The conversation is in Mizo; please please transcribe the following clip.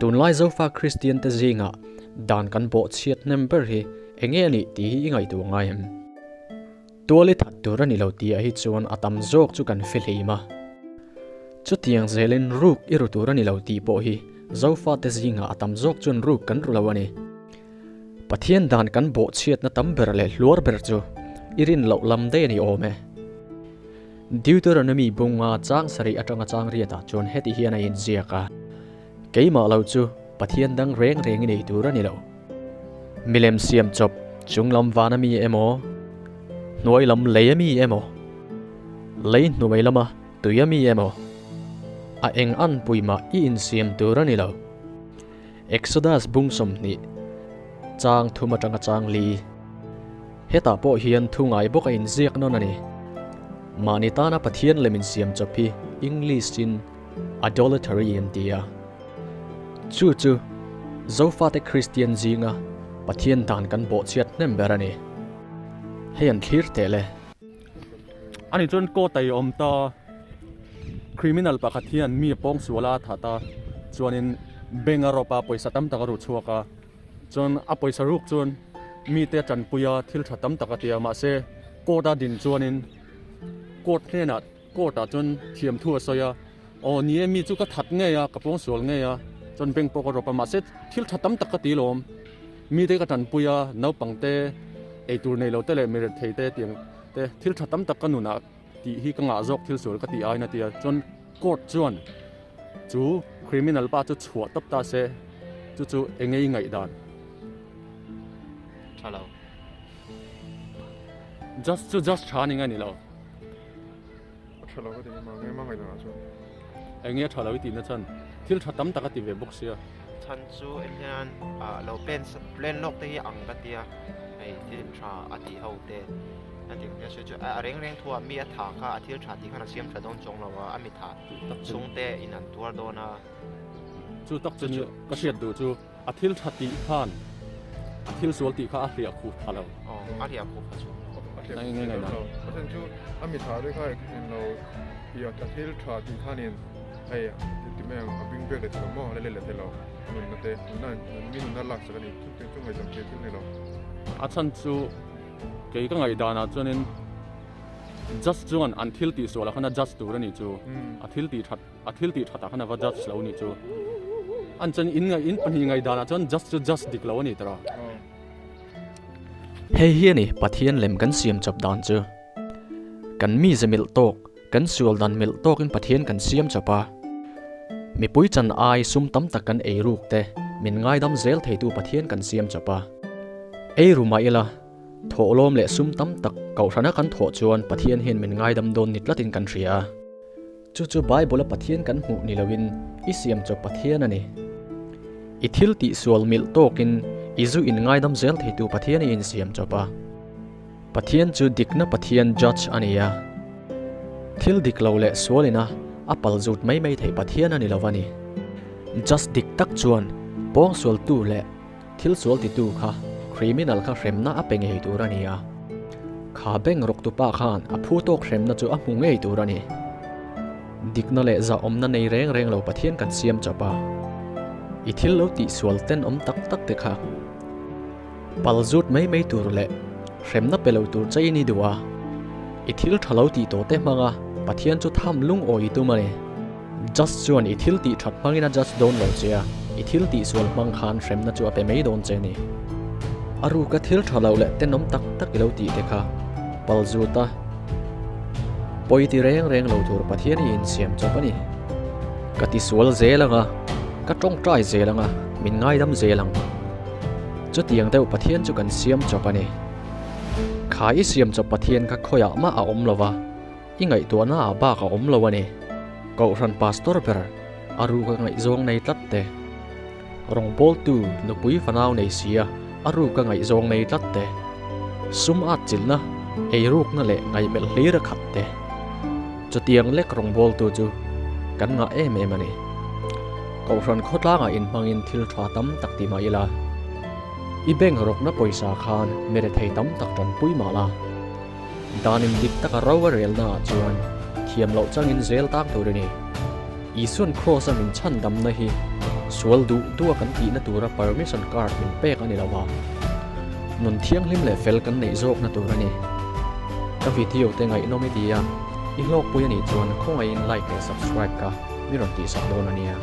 Tunlai Zofa Kristian te zingah dan kan bawh chhiat hnem ber hi enge a nih tih hi i ngaihtuah ngai em? Tual i that tur a ni lo tih ah hi chuan a tam zawk chu kan fihlim a. Chutiang zelin ruk i ru tur a ni lo tih pawh hi Zofa te zingah a tam zawk chuan ruk kan ru lo a ni. Pathian dan kan bawh chhiatna tam ber leh hluar ber chu i rin loh lam daih a ni awm e. Deuteronomy bunga chang sarih atanga chang riatah chuan heti hian a inziak a, Keimah lo chu Pathian dang reng reng i nei tur a ni lo. Milem siam chawp chung lam vana mi emaw, hnuai lam lei a mi emaw, lei hnuai lama tui a mi emaw, a eng an pui mah i insiam tur a ni lo. Exodus bung 20, chang thum atanga chang li. Hetah pawh hian thu ngai bawk a inziak nawn a ni. Mahni tana Pathian lem insiam chawp hi English-in idolatry an ti a. Chu chu Zofate Kristian zinga Pathian dan kan bawhchhiat hnem ber a ni. Hei an thlir teh le. Ani chuan court a i awm ta. Criminal pakhat hian mi a pawng sual a that a, chuanin bank a rawp a, pawisa tam tak a ru chhuak a. Chuan a pawisa ruk chuan mite a tanpui a, thil tha tam tak a ti a, mahse court a din chuanin court hnenah court ah chuan thiam thu a sawi a, aw ni e mi chu ka that ngei a, ka pawngsual ngei a, chuan bank pawh ka rawp a, mahse thil tha tam tak ka ti lawm, mite ka tanpui a, naupang te eitur nei lo te leh mi rethei te tiang te thil tha tam tak ka nunah tih hi ka ngah zawk thil sual ka tih aiin a ti a, chuan court chuan chu criminal pa chu chhuah tawp ta se chu chu eng nge i ngaihdan? Tha lo. Just chu just tha ni nge ni lo? A tha lo ka ti ema nge ma ngaihdan ah chuan. Eng nge a tha lo i tihna chuan thil tha tam tak a ti ve bawk sia. Chhan chu en hian lo plan plan lawk te hi ang ka tia hei thil tha a tih ho te a tih ang te sawi chu a reng reng thu ah mi a tha kha a thil tha tih khan a siam tha dawn chuang lo a a mi tha chhung te in an tuar dawn a. Chu tak chu ni ka hriat duh chu a thil tha tih khan a thil sual tih kha a hliah khup tha lo. Aw a hliah khup tha chu. A hliah khup tha lo. A chhan chu a mi tha te kha in lo i a thil tha tih khanin hei ti mai ang a bing vel leh thei lo maw a la let leh thei lo nunna te nunna mi nunna lak sak a ni chu chu ngaihzam thei thil ni lo. A chhan chu kei ka ngaihdanah chuanin just chuan an thil tih sualah khan a judge tur a nih chu a thil tih that A thil tih thatah khan a va judge lo ni chu. An chuan in in pahnih ngaihdanah chuan judge chu judge dik lo a ni tawh. Hei hi a ni Pathian lem kan siam chawp dan chu. Kan mize milh tawk, kan sual dan milh tawkin Pathian kan siam chawp a. Mipui chan ai sum tam tak kan ei ruk te min ngaidam zel theitu Pathian kan siam chawp a. Ei ru mah ila, thawhlawm leh sum tam tak kohhrana kan thawh chuan Pathian hian min ngaidam dawn ni tlatin kan hria a. Chu chu Bible-a Pathian kan hmuh ni loin i siam chawp Pathian a ni. I thil tih sual milh tawkin i zu in ngaidam zel theitu Pathian i insiam chawp a. Pathian chu dikna Pathian judge a ni a. Thil dik lo leh sualina a pal zut mai mai thei Pathian a ni lo a ni. Judge dik tak chuan pawngsualtu leh Thil sual titu kha criminal kha hremna a pe ngei tur a ni a, kha bank rawktupa khan a phu tawk hremna chu a hmu ngei tur a ni. Dikna leh zahawmna nei reng reng lo Pathian kan siam chawp a, i thil lo tihsual tenawm tak tak te kha pal zut mai mai tur leh hremna pe lo tur che in i duh a, i thil tha lo tih tawh te hmanga Pathian chu tham lungawi i tum a ni. Judge chuan i thil tih that hmangin a judge dawn lo che a, i thil tih sual hmang khan hremna chu a pe mai dawn che ni. A ruka thil tha lo leh tenawm tak tak i lo tih te kha pal zut a, pawi ti reng reng lo tur Pathian i insiam chawp a ni. Ka ti sual zel ang a, ka tawngtai zel ang a, min ngaidam zel ang. Chutiang deuh Pathian chu kan siam chawp a ni. Kha i siam chawp Pathian kha khawiah mah a awm lo va. I ngaihtuahna ah bak a awm lo a ni. Kohhran pastor ber a ruka ngaihzawng nei tlat te. Rawngbawltu nupui fanau nei sia a ruka ngaihzawng nei tlat te. Sum at chilhna, eirukna leh ngaihmelh hlir a khat te. Chutiang lek rawngbawltu chu kan ngah em em a ni. Kohhran khawtlangah inhmangin thil tha tam tak ti mah ila, i bank rawkna pawisa khan mirethei tam tak tanpui mah la. Danin dik taka ro a relnaah chuan thiam loh changin zel tak tur i ni. Isuan Kraws-a min chhandamna hi sual duh duha kan tihna tura permission card min pek a ni lo a, nun thianghlim leh fel kan neih zawkna tur a ni. Ka video te ngaihnawm i ti a, i hlawkpui a nih chuan khawngaihin like leh subscribe ka mi rawn tihsak dawn a nia.